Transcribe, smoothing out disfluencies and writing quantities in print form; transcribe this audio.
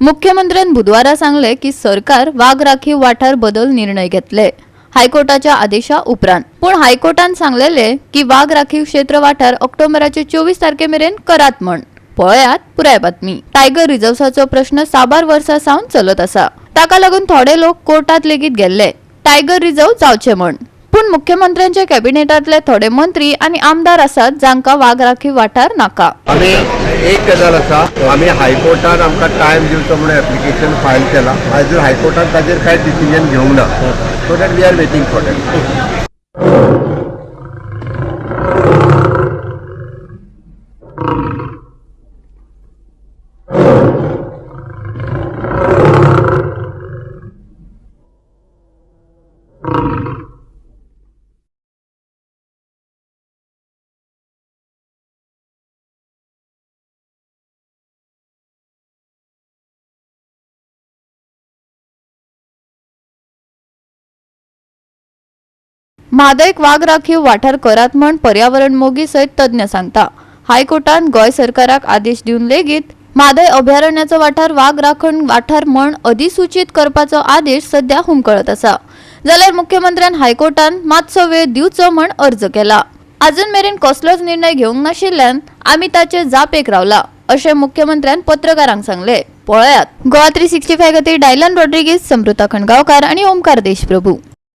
मुख्यमंत्र्यान बुधवारा सांगले की सरकार वाग राखीव वाठार बदल निर्णय घेतले हायकोर्टाच्या आदेशा उपरांत. पूण हायकोर्टान सांगलेले की वाग राखीव क्षेत्र वाठार ऑक्टोबराचे 24 तारखे मेरेन करात म्हण. पळयात पुराय बातमी. टायगर रिझर्व्साचो प्रश्न साबार वर्सां सावन चलत आसा. ताका लागून थोडे लोक कोर्टात लेगीत गेल्ले टायगर रिझर्व जावचे म्हण. पूण मुख्यमंत्र्यांच्या कॅबिनेटांतले थोडे मंत्री आनी आमदार आसात जांकां वाग राखीव वाठार नाका. आमी एक गजाल आसा, आमी हायकोर्टान आमकां टायम दिवचो म्हणून एप्लिकेशन फायल केला. आजून हायकोर्टान ताजेर कांय डिसिजन घेवंक ना, so that we are waiting for that. म्हादयक वाग राखीव वाठार करात म्हण पर्यावरण मोगी सयत तज्ञ सांगता. हायकोर्टान गोंय सरकाराक आदेश दिवन लेगीत म्हादय अभयारण्याचो वाठार वाग राखण वाठार म्हण अधिसूचीत करपाचो आदेश सध्या हुमकळत आसा. जाल्यार मुख्यमंत्र्यान हायकोर्टान मातसो वेळ दिवचो म्हण अर्ज केला. अजून मेरेन कसलोच निर्णय घेवंक नाशिल्ल्यान आमी ताचे जापेक रावला अशें मुख्यमंत्र्यान पत्रकारांक सांगले. पळयात गोवा 365 खातीर डायलन रॉड्रिगीज, समृता खणगांवकार आनी ओमकार देशप्रभू.